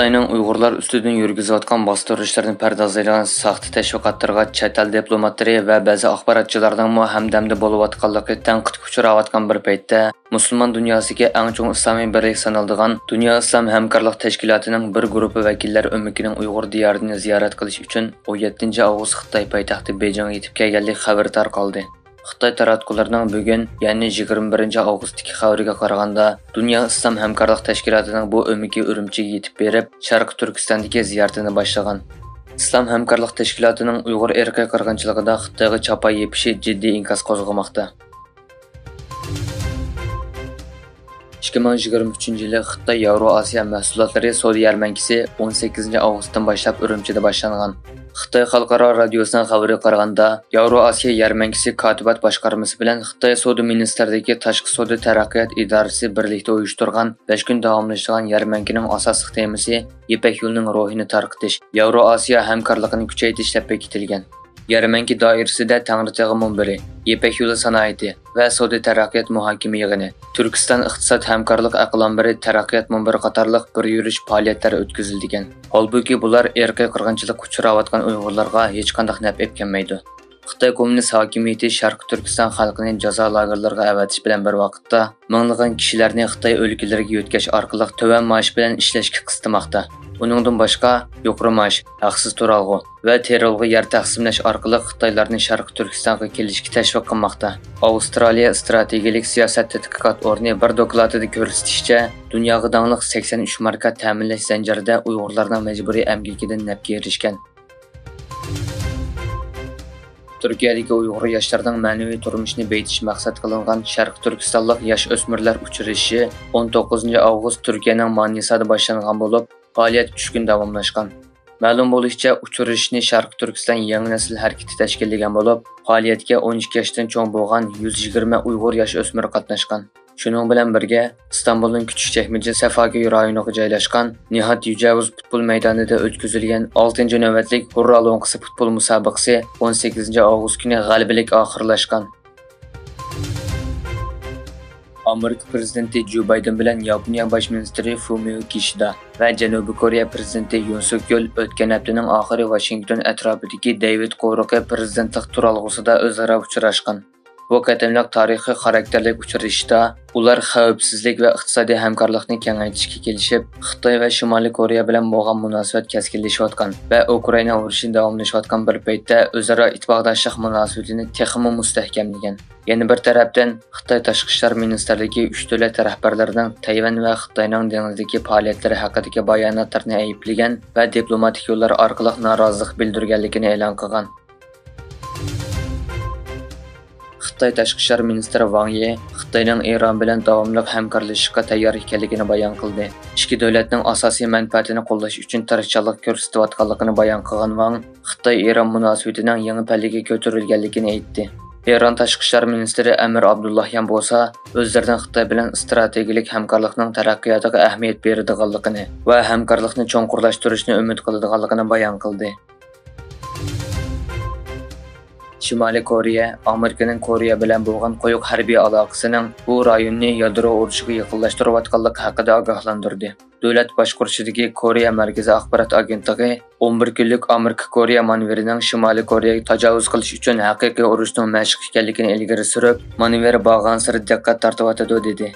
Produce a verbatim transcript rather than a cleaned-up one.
خىتاينىڭ ئۇيغۇرلار ئۈستىدىن يۈرگۈزۈۋاتقان باستۇرۇشلىرىنى پەردازلايدىغان ساختا تەشۋىقاتلىرىغا چەت ئەل دىپلوماتلىرى ۋە بەزى ئاخباراتچىلارنىڭمۇ ھەمدەمدە بولۇۋاتقانلىقى تەنقىدكە ئۇچراۋاتقان بىر پەيتتە، مۇسۇلمان دۇنياسىدىكى ئەڭ چوڭ ئىسلامىي بىرلىك سانىلىدىغان دۇنيا ئىسلام ھەمكارلىق تەشكىلاتىنىڭ بىر گۇرۇپپا ۋەكىللەر ئۆمىكىنىڭ ئۇيغۇر دىيارىنى زىيارەت قىلىش ئۈچۈن ئون يەتتىنچى ئاۋغۇست خىتاي پايتەختى بېيجىڭغا يېتىپ كەلگەنلىكى خەۋىرى تارقالدى. خىتاي تاراتقۇلىرىنىڭ بۈگۈن، يەنى يىگىرمە بىرىنچى ئاۋغۇستتىكى خەۋىرىگە قارىغاندا، دۇنيا ئىسلام ھەمكارلىق تەشكىلاتىنىڭ بۇ ئۆمىكى ئۈرۈمچىگە يېتىپ بېرىپ، شەرقىي تۈركىستاندىكى زىيارىتىنى باشلىغان. ئىسلام ھەمكارلىق تەشكىلاتىنىڭ ئۇيغۇر ئىرقىي قىرغىنچىلىقىدا خىتايغا چاپان يېپىشى جىددىي ئىنكاس قوزغىماقتا. ئىككى مىڭ يىگىرمە ئۈچىنچى يىلى خىتاي ياۋرو ئاسىيا مەھسۇلاتلىرى سودا يەرمەنكىسى ئون سەككىزىنچى ئاۋغۇستتىن باشلاپ ئۈرۈمچىدە باشلانغان. خىتاي خەلقئارا رادىيوسىنىڭ خەۋىرىگە قارىغاندا، ياۋرو ئاسىيا يەرمەنكىسى كاتىبات باشقارمىسى بىلەن خىتاي سودا مىنىستىرلىكى تاشقى سودا تەرەققىيات ئىدارىسى بىرلىكتە ئۇيۇشتۇرغان بەش كۈن داۋاملىشىدىغان يەرمەنكىنىڭ ئاساسلىق تېمىسى يىپەك يولىنىڭ روھىنى تارقىتىش، ياۋرو ئاسىيا ھەمكارلىقىنى كۈچەيتىش دەپ بېكىتىلگەن. يەرمەنكە دائىرىسىدە تەڭرىتېغى مۇنبىرى، يىپەك يولى سانائىتى ۋە سودا تەرەققىيات مۇھاكىمە يىغىنى، تۈركىستان ئىقتىساد ھەمكارلىق ئەقىل ئامبىرى تەرەققىيات مۇنبىرى قاتارلىق بىر يۈرۈش پائالىيەتلەر ئۆتكۈزۈلىدىكەن. ھالبۇكى، بۇلار ئىرقىي قىرغىنچىلىققا ئۇچراۋاتقان ئۇيغۇرلارغا ھېچقانداق نەپ ئېلىپ كەلمەيدۇ. خىتاي كوممۇنىست ھاكىمىيىتى شەرقىي تۈركىستان خەلقىنى جازا لاگېرلىرىغا ئەۋەتىش بىلەن بىر ۋاقىتتا، مىڭلىغان كىشىلەرنى خىتاي ئۆلكىلىرىگە يۆتكەش ئارقىلىق تۆۋەن مائاش بىلەن ئىشلەشكە قىستىماقتا. ئۇنىڭدىن باشقا، يۇقىرى مائاش، ھەقسىز تۇرالغۇ ۋە تېررورغا يەر تەقسىملەش ئارقىلىق خىتايلارنى شەرقىي تۈركىستانغا كېلىشكە تەشۋىق قىلماقتا. ئاۋسترالىيە ئىستراتېگىيەلىك سىياسەت تەتقىقات ئورنى بىر دوكلاتىدا كۆرسىتىشىچە، دۇنياغا داڭلىق سەكسەن ئۈچ ماركا تەمىنلەش زەنجىرىدە ئۇيغۇرلارنىڭ مەجبۇرىي ئەمگىكىدىن نەپكە ئېرىشكەن. تۈركىيەدىكى ئۇيغۇر ياشلىرىنىڭ مەنىۋى تۇرمۇشىنى بېيىتىش مەقسەت قىلىنغان شەرقىي تۈركىستانلىق ياش ئۆسمۈرلەر ئۇچرىشىشى ئون توققۇزىنچى ئاۋغۇست تۈركىيەنىڭ مانىسادا باشلانغان بولۇپ، پائالىيەت ئۈچ كۈن داۋاملاشقان. مەلۇم بولۇشىچە، ئۇچرىشىشنى شەرقىي تۈركىستان يېڭى نەسىل ھەرىكىتى تەشكىللىگەن بولۇپ، پائالىيەتكە ئون ئىككى ياشتىن چوڭ بولغان يۈز يىگىرمە ئۇيغۇر ياش ئۆسمۈرى قاتناشقان. شۇنىڭ بىلەن بىرگە، ئىستانبۇلنىڭ كۈچۈك چەكمىچى سەفاگۆي رايونىغا جايلاشقان نىھات يۈجەۋۇز پۇتبول مەيدانىدا ئۆتكۈزۈلگەن ئالتىنچى نۆۋەتلىك ھۇررا لوڭقىسى پۇتبول مۇسابىقىسى ئون سەككىزىنچى ئاۋغۇست كۈنى غەلىبىلىك ئاخىرلاشقان. ئامېرىكا پىرېزىدېنتى جو بايدېن بىلەن ياپونىيە باش مىنىستىرى فۇمىيو كىشىدا ۋە جەنۇبىي كورېيە پىرېزىدېنتى يۇن سۇك يول ئۆتكەن ھەپتىنىڭ ئاخىرى ۋاشىنگتون ئەتراپىدىكى دېۋىد قورۇقى پىرېزىدېنتلىق تۇرالغۇسىدا ئۆزئارا ئۇچراشقان. بۇ قېتىملىق تارىخىي خاراكتېرلىك ئۇچرىشىشتا ئۇلار خەۋپسىزلىك ۋە ئىقتىسادىي ھەمكارلىقنى كېڭەيتىشكە كېلىشىپ، خىتاي ۋە شىمالىي كورېيە بىلەن بولغان مۇناسىۋەت كەسكىنلىشىۋاتقان ۋە ئۇكرائىنا ئۇرۇشى داۋاملىشىۋاتقان بىر پەيتتە ئۆزئارا ئىتتىپاقداشلىق مۇناسىۋىتىنى تېخىمۇ مۇستەھكەملىگەن. يەنە بىر تەرەپتىن، خىتاي تاشقى ئىشلار مىنىستىرلىكى ئۈچ دۆلەت رەھبەرلىرىنىڭ تەيۋەن ۋە خىتاينىڭ دېڭىزدىكى پائالىيەتلىرى ھەققىدىكى باياناتلىرىنى ئەيىبلىگەن ۋە دىپلوماتىك يوللار ئارقىلىق نارازىلىق بىلدۈرگەنلىكىنى ئېلان قىلغان. خىتاي تاشقى ئىشلار مىنىستىرى ۋاڭ يى خىتاينىڭ ئىران بىلەن داۋاملىق ھەمكارلىشىشقا تەييار ئىكەنلىكىنى بايان قىلدى. ئىككى دۆلەتنىڭ ئاساسىي مەنپەئەتىنى قوللاش ئۈچۈن تىرىشچانلىق كۆرسىتىۋاتقانلىقىنى بايان قىلغان ۋاڭ، خىتاي ئىران مۇناسىۋىتىنىڭ يېڭى پەللىگە كۆتۈرۈلگەنلىكىنى ئېيتتى. ئىران تاشقى ئىشلار مىنىستىرى ئەمىر ئابدۇللاھيان بولسا، ئۆزلىرىنىڭ خىتاي بىلەن ئىستراتېگىيەلىك ھەمكارلىقنىڭ تەرەققىياتىغا ئەھمىيەت بېرىدىغانلىقىنى ۋە ھەمكارلىقنى چوڭقۇرلاشتۇرۇشنى ئۈمىد قىلىدىغانلىقىنى بايان قىلدى. شىمالىي كورېيە ئامېرىكىنىڭ كورېيە بىلەن بولغان قويۇق ھەربىي ئالاقىسىنىڭ بۇ رايوننى يادرو ئۇرۇشىغا يېقىنلاشتۇرۇۋاتقانلىقى ھەققىدە ئاگاھلاندۇردى. دۆلەت باشقۇرۇشىدىكى كورېيە مەركىزىي ئاخبارات ئاگېنتلىقى ئون بىر كۈنلۈك ئامېرىكا كورېيە مانېۋىرىنىڭ شىمالىي كورېيەگە تاجاۋۇز قىلىش ئۈچۈن ھەقىقىي ئۇرۇشنىڭ مەشىق ئىكەنلىكىنى ئىلگىرى سۈرۈپ، مانېۋىر بارغانسېرى دىققەت تارتىۋاتىدۇ، دېدى.